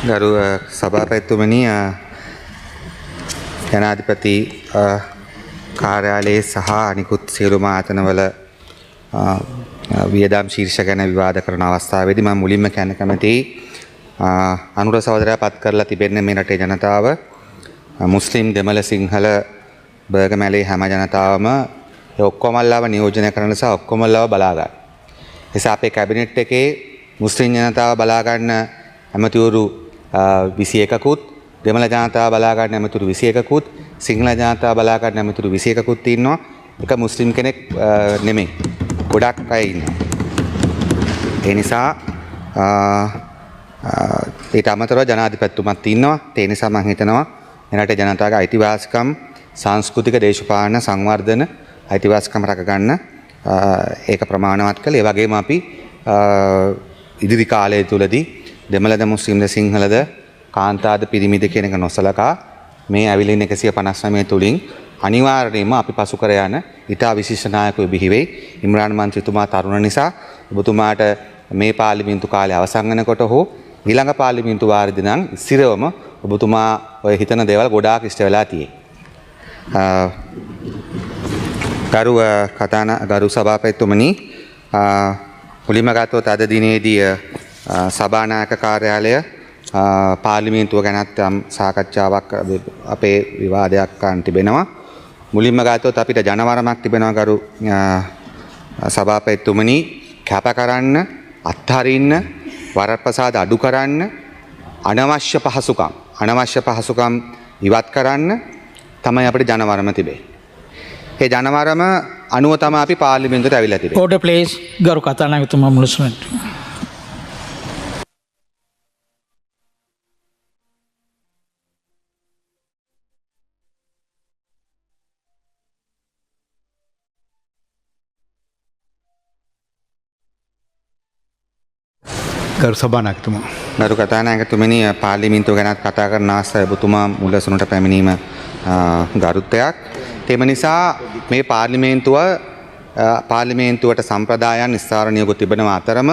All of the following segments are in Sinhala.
ගරු සභාපතිතුමනි, ජනාධිපති කාර්යාලයේ සහ අනිකුත් සියලුම ආයතනවල වියදම් ශීර්ෂ ගැන විවාද කරන අවස්ථාවේදී මම මුලින්ම කියන්න කැමතියි, අනුර සහෝදරයා පත් කරලා තිබෙන්නේ මේ රටේ ජනතාව, මුස්ලිම්, දෙමළ, සිංහල, බර්ගමැලේ හැම ජනතාවම ඒ ඔක්කොමල්ලාව නියෝජනය කරන නිසා ඔක්කොමල්ලාව බලා ගන්න. නිසා අපේ කැබිනට් එකේ මුස්ලිම් ජනතාව බලා ගන්න ඇමතිවරු 21කුත්, දෙමළ ජනතාව බලා ගන්න ඇමතිවරු 21කුත්, සිංහල ජනතාව බලා ගන්න ඇමතිවරු 21කුත් ඉන්නවා. එක මුස්ලිම් කෙනෙක් නෙමෙයි. ගොඩක් අය ඉන්නවා. ඒ නිසා ඊට අමතරව ජනාධිපතිතුමත් ඉන්නවා. ඒ නිසා මම හිතනවා මෙරට ජනතාවගේ අයිතිවාසිකම්, සංස්කෘතික, දේශපාලන සංවර්ධන අයිතිවාසිකම් රැකගන්න ඒක ප්‍රමාණවත් කළා. ඒ වගේම අපි ඉදිරි කාලය තුලදී දෙමළද, මුස්ලිම්ද, සිංහලද, කාන්තාද, පිරිමිද කියන එක නොසලකා මේ ඇවිලින් 159 තුලින් අනිවාර්යයෙන්ම අපි පසු කර යන ඉතා විශිෂ්ට නායකයෝ බිහි වෙයි. ඉම්රාන් මන්ත්‍රීතුමා තරුණ නිසා ඔබතුමාට මේ පාර්ලිමේන්තු කාලය අවසන් වෙනකොට හෝ ඊළඟ පාර්ලිමේන්තු වාරෙදී නම් ස්ථිරවම ඔබතුමා ඔය හිතන දේවල් ගොඩාක් ඉෂ්ට වෙලා තියෙයි. ගරු සභාපතිතුමනි, මුලින්ම ගත්තොත් අද දිනේදී සභානායක කාර්යාලය පාර්ලිමේන්තුව ගැනත් යම් සාකච්ඡාවක් අපේ විවාදයක් ගන්න තිබෙනවා. මුලින්ම ගත්තොත් අපිට ජනවරමක් තිබෙනවා ගරු සභාපතිතුමනි, කැප කරන්න, අත්හරින්න, වරප්‍රසාද අඩු කරන්න, අනවශ්‍ය පහසුකම් ඉවත් කරන්න තමයි අපිට ජනවරම තිබෙන්නේ. ඒ ජනවරම අනුව තමයි අපි පාර්ලිමේන්තුවට ඇවිල්ලා තිබෙන්නේ. Order please. ගරු කතානායකතුමා මුලසුනට. ගරු සභානායකතුමා. ගරු කතානායකතුමනි, පාර්ලිමේන්තුව ගැනත් කතා කරන අවස්ථාවේ ඔබතුමා මුලසුනට පැමිණීම ගරුත්වයක්. එම නිසා මේ පාර්ලිමේන්තුවට සම්ප්‍රදායන් ස්ථාවර නියෝග තිබෙනවා අතරම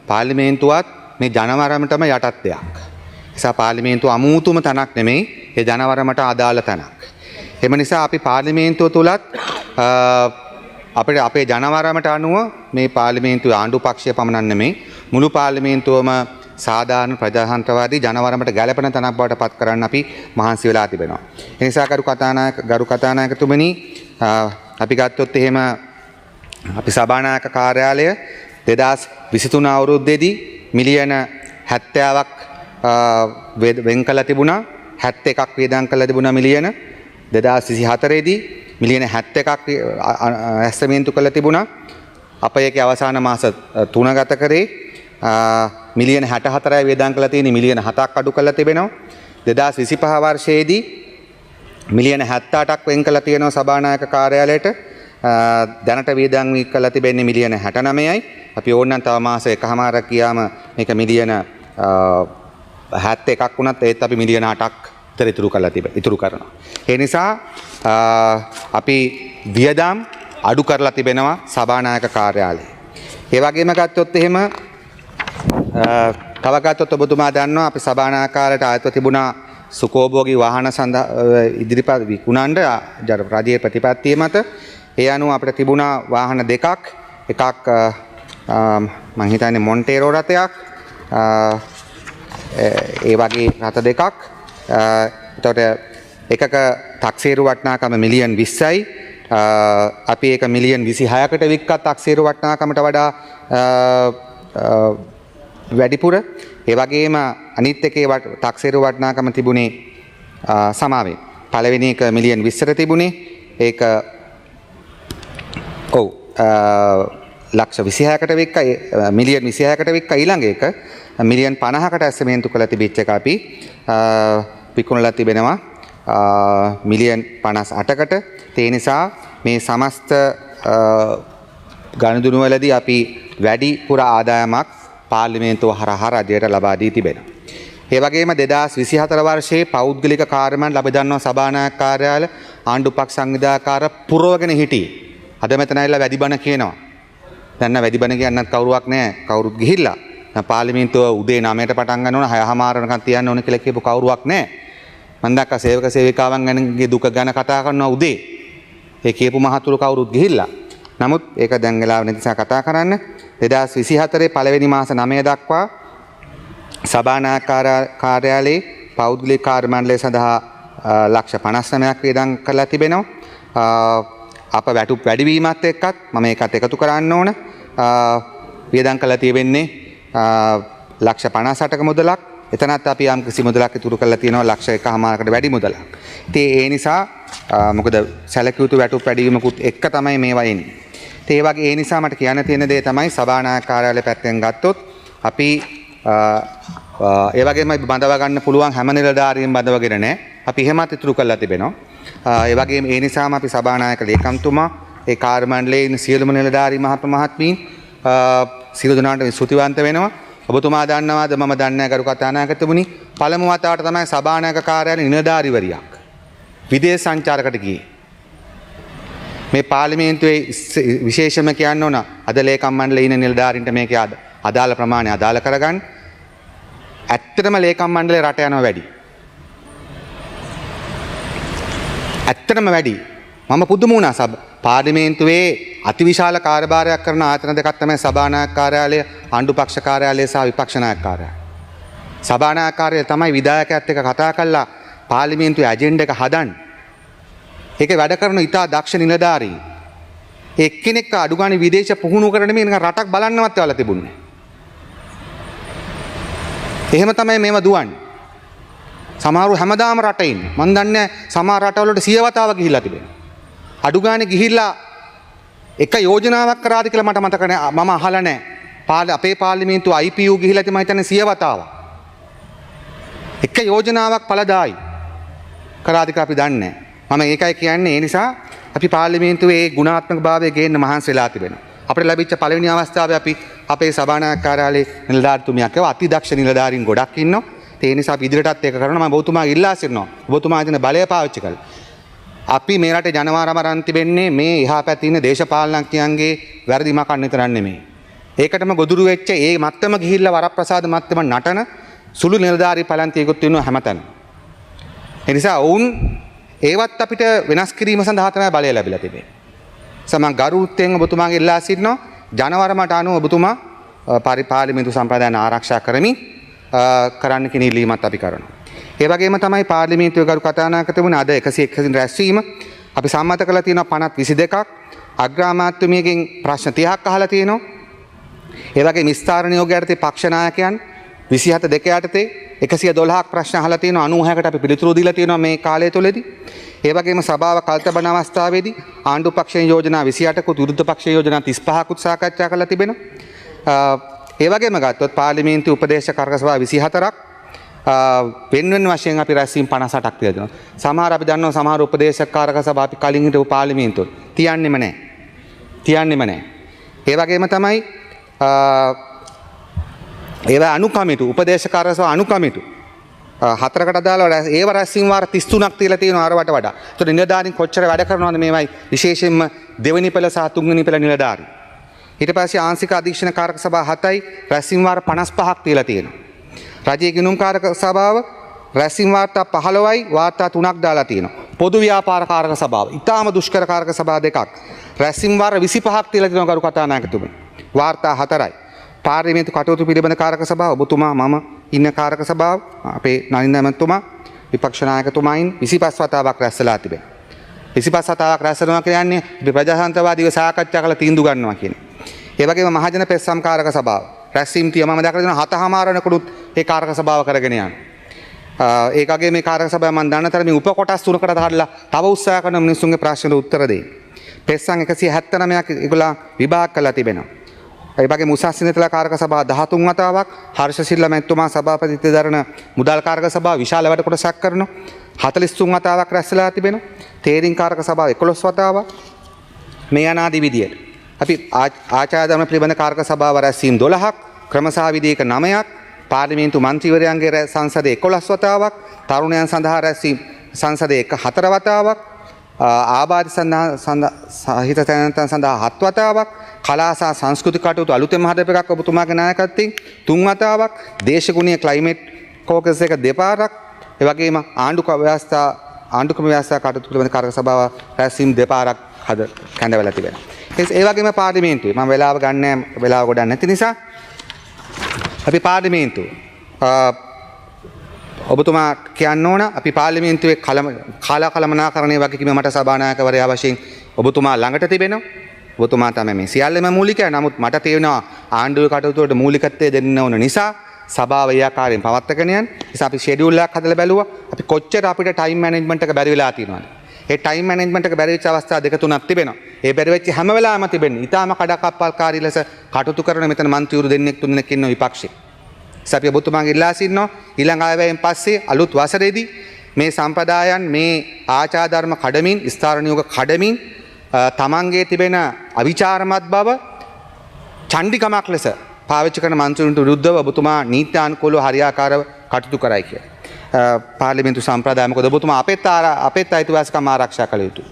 පාර්ලිමේන්තුවත් මේ ජනවරමටම යටත් දෙයක්. නිසා පාර්ලිමේන්තුව අමූතුම තැනක් නෙමෙයි, ඒ ජනවරමට අදාළ තැනක්. එම නිසා අපි පාර්ලිමේන්තුව තුලත් අපිට අපේ ජනවරමට අනුව මේ පාර්ලිමේන්තුවේ ආණ්ඩු පක්ෂය පමණක් නෙමෙයි, මුළු පාර්ලිමේන්තුවම සාධාරණ ප්‍රජාතන්ත්‍රවාදී ජනවරමට ගැලපෙන තැනක් බවට පත් කරන්න අපි මහන්සි වෙලා තිබෙනවා. ඒ නිසා ගරු කතානායකතුමනි, අපි ගත්තොත් එහෙම අපි සභානායක කාර්යාලය 2023 අවුරුද්දේදී මිලියන 70ක් වෙන් කළා තිබුණා. 71ක් වියදම් කළා තිබුණා මිලියන. 2024 මිලියන 71ක් ඇස්තමේන්තු කළා තිබුණා. අප ඒකේ අවසාන මාස 3 ගත කරේ. මිලියන 64යි වියදම් කළා තියෙන්නේ, මිලියන 7ක් අඩු කළා තිබෙනවා. 2025 වර්ෂයේදී මිලියන 78ක් වෙන් කළා තියෙනවා සභානායක කාර්යාලයට. දැනට වියදම් කළා තිබෙන්නේ මිලියන 69යි. අපි ඕනනම් තව මාස එකහමාරක් ගියාම මේක මිලියන 71ක් වුණත් ඒත් අපි මිලියන 8ක් විතර ඉතුරු කරලා ඉතුරු කරනවා. ඒ නිසා අපි වියදම් අඩු කරලා තිබෙනවා සභානායක කාර්යාලයේ. ඒ වගේම ගත්තොත් එහෙම, තව ගත්තොත් ඔබතුමා දන්නවා අපි සභානායක කාර්යාලයට ආයතව තිබුණා සුඛෝභෝගී වාහන සඳහා ඉදිරිපත් විකුණන්න රජයේ ප්‍රතිපත්තිය මත. ඒ අනුව අපිට තිබුණා වාහන දෙකක්. එකක්, මං හිතන්නේ මොන්ටේරෝ රථයක්. ඒ වගේ රථ දෙකක්. එතකොට එකක තක්සේරු වටිනාකම මිලියන් 20යි. අපි ඒක මිලියන් 26කට වික්කත් තක්සේරු වටිනාකමට වඩා වැඩිපුර. ඒ වගේම අනිත් එකේ තක්සේරු වටිනාකම තිබුණේ, සමාවෙන්. පළවෙනි එක මිලියන් 20ට තිබුණේ. ඒක ඔව්, ලක්ෂ 26කට වික්කා, මිලියන් 26කට වික්කා. ඊළඟ එක මිලියන් 50කට ඇස්තමේන්තු කරලා තිබිච්ච එක අපි විකුණලා තිබෙනවා මිලියන් 58කට. ඒ නිසා මේ සමස්ත ගනුදෙනුවලදී අපි වැඩිපුර ආදායමක් පාර්ලිමේන්තුව හරහා රජයට ලබා දී තිබෙනවා. ඒ වගේම 2024 වර්ෂයේ පෞද්ගලික කාර්යමණ්ඩල අපි දන්නවා සභානායක කාර්යාල ආණ්ඩු පක්ෂ සංවිධායකාර පුරවගෙන හිටියේ. අද මෙතන ඇවිල්ලා වැඩි බණ කියනවා. දැන් නම් වැඩි බණ කියන්නත් කවුරුවක් නෑ. කවුරුත් ගිහිල්ලා. දැන් පාර්ලිමේන්තුව උදේ 9ට පටන් ගන්න ඕන 6:30 වෙනකන් තියන්න ඕන කියලා කියපු කවුරුවක් නැහැ. මම දැක්කා සේවක සේවිකාවන් ගැනගේ දුක ගැන කතා කරනවා උදේ. ඒ කියපු මහතුරු කවුරුත් ගිහිල්ලා. නමුත් ඒක දැන් වෙලාව නැති නිසා කතා කරන්න. 2024 පළවෙනි මාස 9 දක්වා සභානායක කාර්යාලයේ පෞද්ගලික කාර්ය මණ්ඩලය සඳහා ලක්ෂ 59ක් වියදම් කරලා තිබෙනවා. අප වැටුප් වැඩිවීමත් එක්කත් මම ඒකත් එකතු කරන්න ඕන. වියදම් කරලා තියෙන්නේ ලක්ෂ 58ක මුදලක්. එතනත් අපි යම් කිසි මුදලක් ඉතුරු කරලා තියෙනවා ලක්ෂ 1.5කට වැඩි මුදලක්. ඉතින් ඒ නිසා මොකද සැලකිය යුතු වැටුප් වැඩිවීමකුත් එක්ක තමයි මේවා එන්නේ. ඉතින් ඒ වගේ ඒ නිසා මට කියන්න තියෙන දේ තමයි සභානායක කාර්යාලය පැත්තෙන් ගත්තොත් අපි ඒ වගේම බඳවා ගන්න පුළුවන් හැම නිලධාරීන් බඳවගෙන නැහැ. අපි එහෙමත් ඉතුරු කරලා තිබෙනවා. ඒ වගේම ඒ නිසාම අපි සභානායක ලේකම්තුමා, ඒ කාර්ය මණ්ඩලයේ ඉන්න සියලුම නිලධාරී මහත්ම මහත්මීන් සියලු දෙනාට ස්තුතිවන්ත වෙනවා. ඔබතුමා දන්නවාද මම දන්නේ නැහැ ගරු කතානායකතුමනි, පළමු වතාවට තමයි සභානායක කාර්යාලයේ නිලධාරිවරියක් විදේශ සංචාරකට ගියේ. මේ පාර්ලිමේන්තුවේ විශේෂම කියන්න ඕන අද ලේකම් මණ්ඩලයේ ඉන්න නිලධාරීන්ට මේකේ අදාළ ප්‍රමාණය අදාළ කරගන්න. ඇත්තටම ලේකම් මණ්ඩලේ රට යනවා වැඩි. ඇත්තටම වැඩි. මම පුදුම වුණා. පාර්ලිමේන්තුවේ අතිවිශාල කාර්යභාරයක් කරන ආයතන දෙකක් තමයි සභානායක කාර්යාලය, ආණ්ඩු පක්ෂ කාර්යාලය සහ විපක්ෂ නායක කාර්යාලය. සභානායක කාර්යාලය තමයි විධායකයාත් එක්ක කතා කරලා පාර්ලිමේන්තුවේ ඇජෙන්ඩා එක හදන්නේ. ඒකේ වැඩ කරන ඉතා දක්ෂ නිලධාරීන්. එක්කෙනෙක් අඩු ගානේ විදේශ පුහුණු කරන නෙමෙයි නිකන් රටක් බලන්නවත් වෙලා තිබුණේ නෑ. එහෙම තමයි මේවා දුවන්නේ. සමහරු හැමදාම රටේ ඉන්නේ. මං දන්නේ සමහර රටවල වලට සිය වතාව ගිහිල්ලා තිබෙනවා. අඩු ගානේ ගිහිල්ලා එක යෝජනාවක් කරාද කියලා මට මතක නෑ. මම අහලා නෑ. අපේ පාර්ලිමේන්තුව IPU ගිහිල්ලා ඉතින් මං හිතන්නේ සිය වතාවක්. එක යෝජනාවක් ඵලදායි කරාද කියලා අපි දන්නේ නෑ. මම ඒකයි කියන්නේ. ඒ නිසා අපි පාර්ලිමේන්තුවේ ඒ ගුණාත්මක භාවය ගේන්න මහන්සි වෙලා තිබෙනවා. අපිට ලැබිච්ච පළවෙනි අවස්ථාවේ අපි අපේ සභානායක කාර්යාලයේ නිලධාරිතුමියක් ඒවා අතිදක්ෂ නිලධාරීන් ගොඩක් ඉන්නවා. ඒ නිසා අපි ඉදිරියටත් ඒක කරනවා. මම ඔබතුමාගෙන් ඉල්ලා සිටිනවා. ඔබතුමා දෙන බලය පාවිච්චි කරලා. අපි මේ රටේ ජනවාරම අරන් තිබෙන්නේ මේ එහා පැත්තේ ඉන්න දේශපාලනඥයන්ගේ වැරදි මකන්න විතරක් නෙමෙයි. ඒකටම ගොදුරු වෙච්ච ඒ මත්තම ගිහිල්ලා වරප්‍රසාද මත්තම නටන සුළු නිලධාරී පලන්තියකුත් ඉන්නවා හැමතැනම. ඒ නිසා ඔවුන් ඒවත් අපිට වෙනස් කිරීම සඳහා තමයි බලය ලැබිලා තිබෙන්නේ. සමන් ගරුත්වයෙන් ඔබතුමාගෙන් ඉල්ලා සිටිනවා ජනවරමට අනුව ඔබතුමා පාර්ලිමේන්තු සම්ප්‍රදායන ආරක්ෂා කරමින් කරන්න කියන ඉල්ලීමත් අපි කරනවා. ඒ වගේම තමයි පාර්ලිමේන්තුවේ ගරු කතානායකතුමනි අද 101 රැස්වීම අපි සම්මත කරලා තියෙනවා පනත් 22ක් අග්‍රාමාත්‍යතුමියගෙන් ප්‍රශ්න 30ක් අහලා තියෙනවා. ඒ වගේම විස්තාර නියෝග යටතේ පක්ෂ නායකයන් 27 දෙක යටතේ 112ක් ප්‍රශ්න අහලා තියෙනවා. 96කට අපි පිළිතුරු දීලා තියෙනවා මේ කාලය තුළදී. ඒ වගේම සභාව කල්තබන අවස්ථාවේදී ආණ්ඩු පක්ෂයේ යෝජනා 28කුත් විරුද්ධ පක්ෂයේ යෝජනා 35කුත් සාකච්ඡා කරලා තිබෙනවා. ඒ වගේම ගත්තොත් පාර්ලිමේන්තු උපදේශ කාරක සභාව 24ක් වෙන වෙන වශයෙන් අපි රැස්වීම් 58ක් තියලා දෙනවා. සමහර අපි දන්නවා සමහර උපදේශක කාරක සභා අපි කලින් හිටපු පාර්ලිමේන්තුවල තියන්නෙම නැහැ. තියන්නෙම නැහැ. ඒ වගේම තමයි ඒවා අනුකමිටු උපදේශක කාරක සභා අනුකමිටු හතරකට අදාළව ඒව රැස්වීම් වාර 33ක් තියලා තියෙනවා අරවට වඩා. ඒතකොට නිලධාරීන් කොච්චර වැඩ කරනවද මේවයි විශේෂයෙන්ම දෙවෙනි පෙළ සහ තුන්වෙනි පෙළ නිලධාරීන්. ඊට පස්සේ ආංශික අධීක්ෂණ කාරක සභා 7යි රැස්වීම් වාර 55ක් තියලා තියෙනවා. රජයේ ගිණුම් කාරක සභාව රැස්වීම් වාර්තා 15යි වාර්තා 3ක් දාලා තියෙනවා. පොදු ව්‍යාපාර කාරක සභාව ඉතාම දුෂ්කර කාරක සභා දෙකක් රැස්වීම් වාර 25ක් තියලා තියෙනවා ගරු කතානායකතුමනි. වාර්තා 4යි. පාර්ලිමේන්තු කටයුතු පිළිබඳ කාරක සභාව ඔබතුමා මම ඉන්න කාරක සභාව අපේ නලින්ද ඇමතිතුමා විපක්ෂ නායකතුමායින් 25 වතාවක් රැස් වෙලා තිබෙනවා. 25 වතාවක් රැස් වෙනවා කියන්නේ අපි ප්‍රජාතන්ත්‍රවාදීව සාකච්ඡා කරලා තීන්දුව ගන්නවා කියන එක. ඒ වගේම මහජන පෙත්සම් කාරක සභාව රැස්වීම් තිය මම දැකලා තියෙනවා 7:00 වෙනකොටුත් ඒ කාරක සභාව කරගෙන යනවා. ඒ වගේ මේ කාරක සභාව මම දන්න තරමින් උප කොටස් තුනකට කඩලා තව උත්සාහ කරන මිනිස්සුන්ගේ ප්‍රශ්නට උත්තර දෙන්න. පෙත්සම් 179ක් ඒගොල්ලන් විභාග කරලා තිබෙනවා. ඒ වගේම උසස් සිනතලා කාරක සභාව 13 වතාවක් හර්ෂ සිල්ලා මැතිතුමා සභාපතිත්වය දරන මුදල් කාරක සභාව විශාල වැඩ කොටසක් කරනවා. 43 වතාවක් රැස් වෙලා තිබෙනවා. තේරීම් කාරක සභාව 11 වතාවක්. මේ අනාදි විදියට අපි ආචාර ධර්ම පිළිබඳ කාරක සභාව රැස්වීම් 12ක්, ක්‍රම සහ විධේයක 9ක්, පාර්ලිමේන්තු මන්ත්‍රීවරයන්ගේ සංසදයේ 11 වතාවක්, තරුණයන් සඳහා රැස්වීම් සංසදයේ 4 වතාවක්, ආබාධ සහිත තැනැත්තන් සඳහා 7 වතාවක්, කලා සහ සංස්කෘතික කටයුතු අලුතෙන්ම හදපු එකක් ඔබතුමාගේ නායකත්වයෙන් තුන් වතාවක්, දේශගුණීය ක්ලයිමේට් කෝකස් එක දෙපාරක්, ඒ වගේම ආණ්ඩුක්‍රම ව්‍යවස්ථා කටයුතු පිළිබඳ කාරක සභාව රැස්වීම් දෙපාරක් හද කැඳවලා තිබෙනවා. ඒ වගේම පාර්ලිමේන්තුවේ මම වෙලාව ගන්න නෑ, වෙලාව ගොඩක් නැති නිසා අපි පාර්ලිමේන්තුව ඔබතුමා කියන්න ඕන අපි පාර්ලිමේන්තුවේ කාල කළමනාකරණය වගකීම මට සභානායකවරයා වශයෙන් ඔබතුමා ළඟට තිබෙනවා. ඔබතුමා තමයි මේ සියල්ලම මූලිකය. නමුත් මට තේරෙනවා ආණ්ඩුවේ කටයුතු වලට මූලිකත්වය දෙන්න ඕන නිසා සභාව ඒ ආකාරයෙන් පවත්වාගෙන යන්න. නිසා අපි ෂෙඩියුල් එකක් හදලා බැලුවා. අපි කොච්චර අපිට ටයිම් මැනේජ්මන්ට් එක බැරි වෙලා තියෙනවද? ඒ ටයිම් මැනේජ්මන්ට් එක බැරි වෙච්ච අවස්ථා දෙක තුනක් තිබෙනවා. ඒ බැරි වෙච්ච හැම වෙලාවෙම තිබෙන්නේ ඉතාම කඩකප්පල්කාරී ලෙස කටයුතු කරන මෙතන මන්ත්‍රීවරු දෙන්නෙක් තුන්දෙනෙක් ඉන්න විපක්ෂේ. නිසා අපි ඔබතුමාගෙන් ඉල්ලා සිටිනවා ඊළඟ ආයවැයෙන් පස්සේ අලුත් වසරේදී මේ සම්ප්‍රදායන් මේ ආචාර ධර්ම කඩමින් ස්ථාවර නියෝග කඩමින් තමන්ගේ තිබෙන අවිචාරමත් බව චණ්ඩිකමක් ලෙස පාවිච්චි කරන මන්ත්‍රීවරුන්ට විරුද්ධව ඔබතුමා නීත්‍යානුකූලව හරියාකාරව කටයුතු කරයි කියලා. පාර්ලිමේන්තු සම්ප්‍රදාය මොකද ඔබතුමා අපෙත් අයිතිවාසිකම් ආරක්ෂා කළ යුතුයි.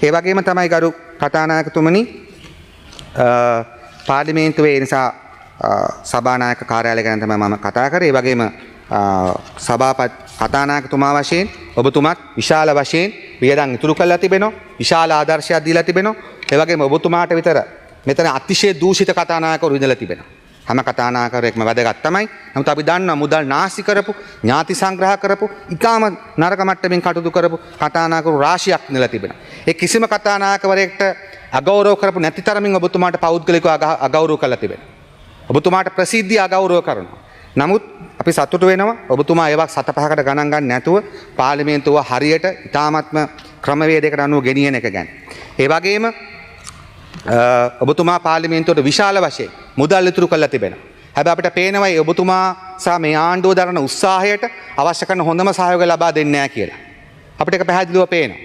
ඒ වගේම තමයි ගරු කතානායකතුමනි, පාර්ලිමේන්තුවේ ඒ නිසා සභානායක කාර්යාලය ගැන තමයි මම කතා කරේ. ඒ වගේම සභාපති කතානායකතුමා වශයෙන් ඔබතුමත් විශාල වශයෙන් වියදම් ඉතුරු කරලා තිබෙනවා. විශාල ආදර්ශයක් දීලා තිබෙනවා. ඒ වගේම ඔබතුමාට විතර මෙතන අතිශය දූෂිත කතානායකවරු ඉඳලා තිබෙනවා. හැම කතානායකවරයෙක්ම වැදගත් තමයි. නමුත් අපි දන්නවා මුදල් නාස්ති කරපු, ඥාති සංග්‍රහ කරපු, ඉතාම නරක මට්ටමින් කටයුතු කරපු කතානායකවරු රාශියක් ඉඳලා තිබෙනවා. ඒ කිසිම කතානායකවරයෙක්ට අගෞරව කරපු නැති තරමින් ඔබතුමාට පෞද්ගලිකව අගෞරව කරලා තිබෙනවා. ඔබතුමාට ප්‍රසිද්ධිය අගෞරව කරනවා. නමුත් අපි සතුටු වෙනවා ඔබතුමා ඒවා සත පහකට ගණන් ගන්න නැතුව පාර්ලිමේන්තුව හරියට ඉතාමත්ම ක්‍රමවේදයකට අනුව ගෙනියන එක ගැන. ඒ වගේම ඔබතුමා පාර්ලිමේන්තුවට විශාල වශයෙන් මුදල් ඉතුරු කරලා තිබෙනවා. හැබැයි අපිට පේනවා ඒ ඔබතුමා සහ මේ ආණ්ඩුව දරන උත්සාහයට අවශ්‍ය කරන හොඳම සහයෝගය ලබා දෙන්නේ නැහැ කියලා. අපිට ඒක පැහැදිලිව පේනවා.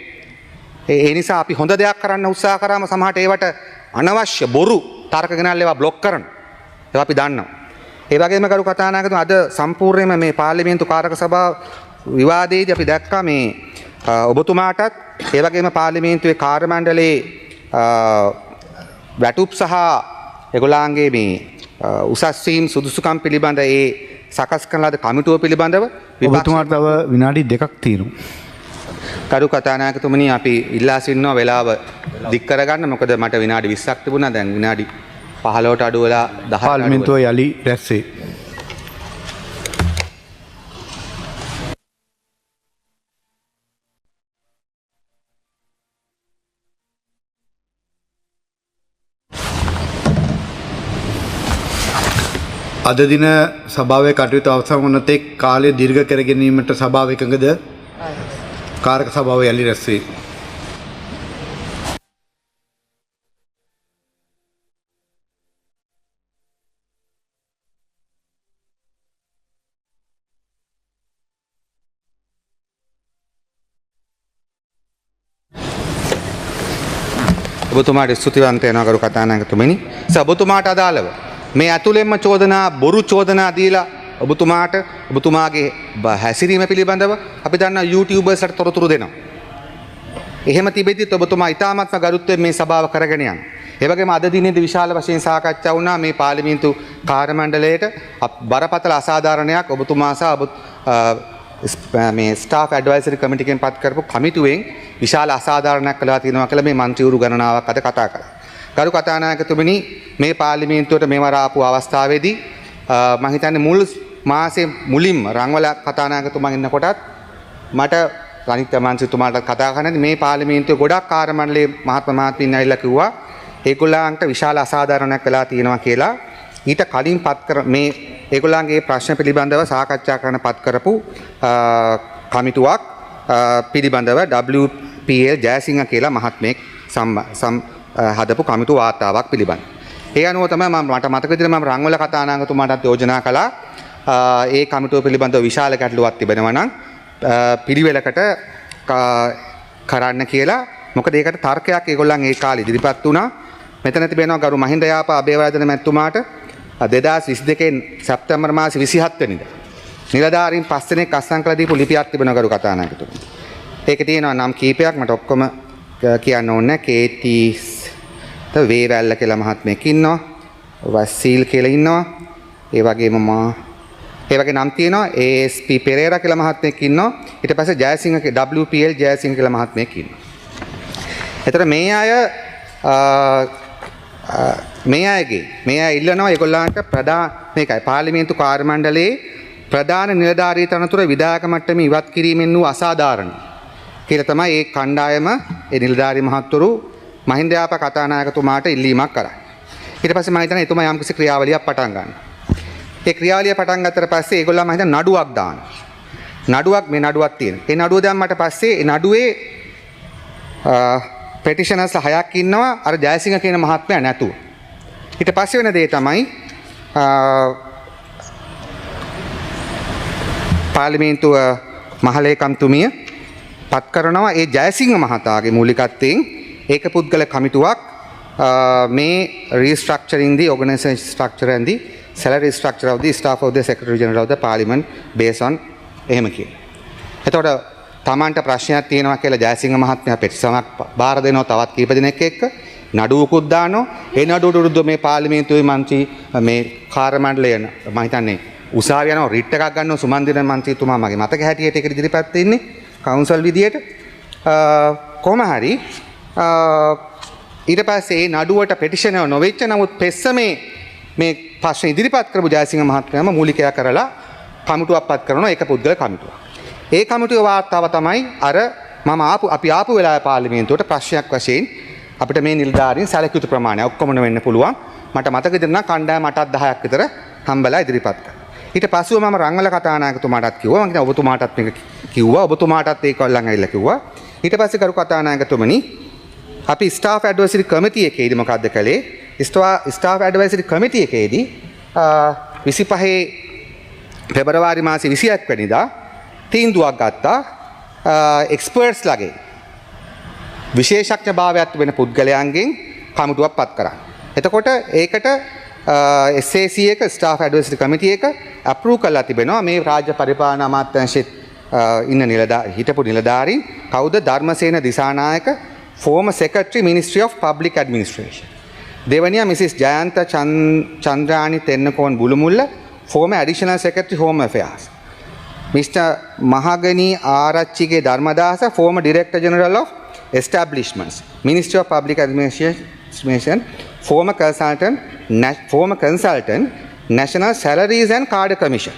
ඒ නිසා අපි හොඳ දෙයක් කරන්න උත්සාහ කරාම සමහරට ඒවට අනවශ්‍ය බොරු තර්ක ගෙනල්ලා ඒවා බ්ලොක් කරනවා. ඒවා අපි දන්නවා. ඒ වගේම ගරු කතානායකතුමා අද සම්පූර්ණයෙන්ම මේ පාර්ලිමේන්තු කාරක සභාව විවාදයේදී අපි දැක්කා මේ ඔබතුමාටත් ඒ වගේම පාර්ලිමේන්තුවේ කාර්ය මණ්ඩලයේ වැටුප් සහ ඒගොල්ලන්ගේ මේ උසස් වීම් සුදුසුකම් පිළිබඳ ඒ සකස් කරන ලද කමිටුව පිළිබඳව ඔබතුමාට තව විනාඩි දෙකක් තියෙනවා. ගරු කතානායකතුමනි අපි ඉල්ලා සිටිනවා වෙලාව දික් කරගන්න. මොකද මට විනාඩි 20ක් තිබුණා. දැන් විනාඩි 15ට අඩු වෙලා 10ට අඩු වෙලා. පාර්ලිමේන්තුව යලි රැස්වේ. අද දින සභාවේ කටයුතු අවසන් වන තෙක් කාලය දීර්ඝ කර ගැනීමට සභාව එකඟද? කාරක සභාව යලි රැස්වේ. ඔබතුමාට ස්තුතිවන්ත වෙනවා ගරු කතානායකතුමනි. ඔබතුමාට අදාළව මේ ඇතුළෙන්ම චෝදනා බොරු චෝදනා දීලා ඔබතුමාට ඔබතුමාගේ හැසිරීම පිළිබඳව අපි දන්නා YouTubersලට තොරතුරු දෙනවා. එහෙම තිබෙද්දිත් ඔබතුමා ඉතාමත්ම ගරුත්වයෙන් මේ සභාව කරගෙන යනවා. ඒ වගේම අද දිනේදී විශාල වශයෙන් සාකච්ඡා වුණා මේ පාර්ලිමේන්තු කාර්ය මණ්ඩලයට බරපතල අසාධාරණයක් ඔබතුමා සහ මේ ස්ටාෆ් ඇඩ්වයිසරි කමිටි එකෙන් පත් කරපු කමිටුවෙන් විශාල අසාධාරණයක් කළා තියෙනවා කියලා මේ මන්ත්‍රීවරු ගණනාවක් අද කතා කළා. ගරු කතානායකතුමනි මේ පාර්ලිමේන්තුවට මේවර ආපු අවස්ථාවේදී මං හිතන්නේ මුල් මාසේ මුලින්ම රංවල කතානායකතුමන් ඉන්නකොටත් මට අනිත් මන්ත්‍රීතුමාට කතා කරන්නේ මේ පාර්ලිමේන්තුවේ ගොඩක් කාර්ය මණ්ඩලයේ මහත්ම මහත්මීන් ඇවිල්ලා කිව්වා ඒගොල්ලන්ට විශාල අසාධාරණයක් වෙලා තියෙනවා කියලා. ඊට කලින් පත් කර මේ ඒගොල්ලන්ගේ ප්‍රශ්න පිළිබඳව සාකච්ඡා කරන පත් කරපු කමිටුවක් පිළිබඳව WPL Jayasinghe කියලා මහත්මයෙක් හදපු කමිටු වාර්තාවක් පිළිබඳ. ඒ අනුව තමයි මට මතක විදිහට මම රංවල කතානායකතුමාටත් යෝජනා කළා. ඒ කමිටුව පිළිබඳව විශාල ගැටලුවක් තිබෙනවා නම් පිළිවෙලකට කරන්න කියලා. මොකද ඒකට තර්කයක් ඒගොල්ලන් ඒ කාලේ ඉදිරිපත් වුණා. මෙතන තිබෙනවා ගරු මහින්ද යාපා අබේවර්ධන මැතිතුමාට 2022 සැප්තැම්බර් මාසේ 27 වෙනිදා නිලධාරීන් 5 දෙනෙක් අත්සන් කළ දීපු ලිපියක් තිබෙනවා ගරු කතානායකතුමනි. ඒකේ තියෙනවා නම් කීපයක් මට ඔක්කොම කියන්න ඕනේ නැහැ. කේ ටී තව වේවැල්ල කියලා මහත්මයෙක් ඉන්නවා. වසීල් කියලා ඉන්නවා. ඒ වගේම ඒ වගේ නම් තියෙනවා. ASP Perera කියලා මහත්මයෙක් ඉන්නවා. ඊට පස්සේ ජයසිංහ WPL Jayasinghe කියලා මහත්මයෙක් ඉන්නවා. එතකොට මේ අය මේ අයගේ මේ අය ඉල්ලනවා ඒගොල්ලන්ට ප්‍රධාන මේකයි පාර්ලිමේන්තු කාර්ය මණ්ඩලයේ ප්‍රධාන නිලධාරී තනතුර විධායක මට්ටමේ ඉවත් කිරීමෙන් වූ අසාධාරණ කියලා තමයි ඒ කණ්ඩායම ඒ නිලධාරී මහත්වරු මහින්ද යාපා කතානායකතුමාට ඉල්ලීමක් කරන්නේ. ඊට පස්සේ මම හිතන්නේ එතුමා යම්කිසි ක්‍රියාවලියක් පටන් ගන්නවා. ඒ ක්‍රියාවලිය පටන් ගත්තට පස්සේ ඒගොල්ලෝ මම හිතන්නේ නඩුවක් දානවා. නඩුවක් මේ නඩුවක් තියෙනවා. ඒ නඩුව දැම්මට පස්සේ ඒ නඩුවේ පෙටිෂනර්ස් 6ක් ඉන්නවා අර ජයසිංහ කියන මහත්මයා නැතුව. ඊට පස්සේ වෙන දේ තමයි පාර්ලිමේන්තුව මහලේකම්තුමිය පත් කරනවා ඒ ජයසිංහ මහතාගේ මූලිකත්වයෙන් ඒක පුද්ගල කමිටුවක් මේ restructuring the organization structure and the salary structure of the staff of the Secretary General of the Parliament based on එහෙම කියලා. එතකොට තමන්ට ප්‍රශ්නයක් තියෙනවා කියලා ජයසිංහ මහත්මයා පෙට්සමක් බාර දෙනවා තවත් කීප දෙනෙක් එක්ක නඩුවකුත් දානවා. ඒ නඩුවට විරුද්ධව මේ පාර්ලිමේන්තුවේ මන්ත්‍රී මේ කාර්ය මණ්ඩලය මම හිතන්නේ උසාවි යනවා රිට් එකක් ගන්නවා සුමන්දිරන් මන්ත්‍රීතුමා මගේ මතක හැටියට ඒකට ඉදිරිපත් වෙන්නේ කවුන්සල් විදියට. කොහොම හරි ඊට පස්සේ ඒ නඩුවට පෙටිෂන් එක නොවෙච්ච නමුත් පෙස්සමේ මේ ප්‍රශ්න ඉදිරිපත් කරපු ජයසිංහ මහත්මයාම මූලිකයා කරලා කමිටුවක් පත් කරනවා ඒක පුද්ගල කමිටුවක්. ඒ කමිටුවේ වාර්තාව තමයි අර මම ආපු අපි ආපු වෙලාවේ පාර්ලිමේන්තුවට ප්‍රශ්නයක් වශයෙන් අපිට මේ නිලධාරීන් සැලකිය යුතු ප්‍රමාණය ඔක්කොම වෙන්න පුළුවන්. මට මතක විදිහට නම් කණ්ඩායම 8ක් 10ක් විතර හම්බලා ඉදිරිපත් කළා. ඊට පසුව මම රංගල කතානායකතුමාටත් කිව්වා. මං හිතන්නේ ඔබතුමාටත් මේක කිව්වා. ඔබතුමාටත් ඒක වල්ලන් ඇවිල්ලා කිව්වා. ඊට පස්සේ කරු කතානායකතුමනි අපි ස්ටාෆ් ඇඩ්වයිසරි කමිටි එකේදී මොකද්ද කළේ? ස්ටාෆ් ඇඩ්වයිසරි කමිටි එකේදී 25 පෙබරවාරි මාසේ 21 වෙනිදා තීන්දුවක් ගත්තා එක්ස්පර්ට්ස් ලගේ විශේෂඥභාවයක් තිබෙන පුද්ගලයන්ගෙන් කමිටුවක් පත් කරන්න. එතකොට ඒකට SAC එක ස්ටාෆ් ඇඩ්වයිසරි කමිටි එක අප්‍රූව් කරලා තිබෙනවා මේ රාජ්‍ය පරිපාලන අමාත්‍යාංශෙත් ඉන්න හිටපු නිලධාරීන් කවුද? Dharmasena Dissanayake former secretary Ministry of Public Administration. දෙවනියා Mrs Jayantha Chandrani Tennakoon Bulumulla former additional secretary Home Affairs. Mr. Mahagani Arachchige Dharmadasa former director general of Establishments, Ministry of Public Administration, former consultant, National Salaries and Cadre Commission.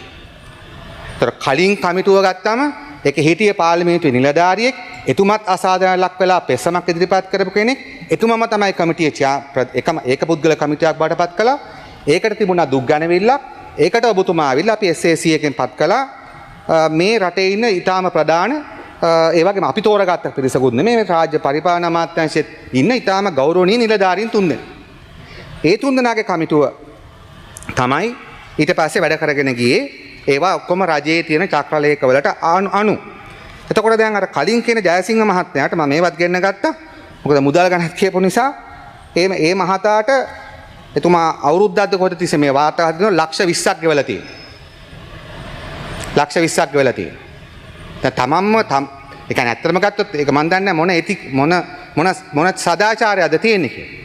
තොර කලින් කමිටුව ගත්තම ඒක හිටියේ පාර්ලිමේන්තුවේ නිලධාරියෙක්, එතුමත් අසාධාරණ ලක් වෙලා පෙස්සමක් ඉදිරිපත් කරපු කෙනෙක්. එතුමම තමයි කමිටියේ එකම ඒක පුද්ගල කමිටුවක් බවට පත් කළා. ඒකට තිබුණා දුක් ගැනවිල්ලක්. ඒකට ඔබතුමා ආවිල්ලා අපි SAC එකෙන් පත් කළා. මේ රටේ ඉන්න ඊටාම ප්‍රධාන ඒ වගේම අපි තෝරගත්ත පිරිසකුත් නෙමෙයි මේ රාජ්‍ය පරිපාලන අමාත්‍යාංශෙත් ඉන්න ඊටාම ගෞරවනීය නිලධාරීන් තුන්දෙනා. ඒ තුන්දෙනාගේ කමිටුව තමයි ඊට පස්සේ වැඩ කරගෙන ගියේ. ඒවා ඔක්කොම රජයේ තියෙන චක්‍රලේඛ වලට අනු. එතකොට දැන් අර කලින් කියන ජයසිංහ මහත්මයාට මම මේවත් ගෙන්න ගත්තා. මොකද මුදල් ගැනත් කියපු නිසා ඒ මහතාට එතුමා අවුරුද්දක්ද කොහෙද තිස්සේ මේ වාර්තා හදනවා ලක්ෂ 20ක් ගෙවලා තියෙනවා. ලක්ෂ 20ක් ගෙවලා තියෙනවා. දැන් තමන්ම ඒ කියන්නේ ඇත්තටම ගත්තොත් ඒක මන් දන්නේ නැහැ මොන එතික් මොන මොන මොන සදාචාරයක්ද තියෙන්නේ කියලා.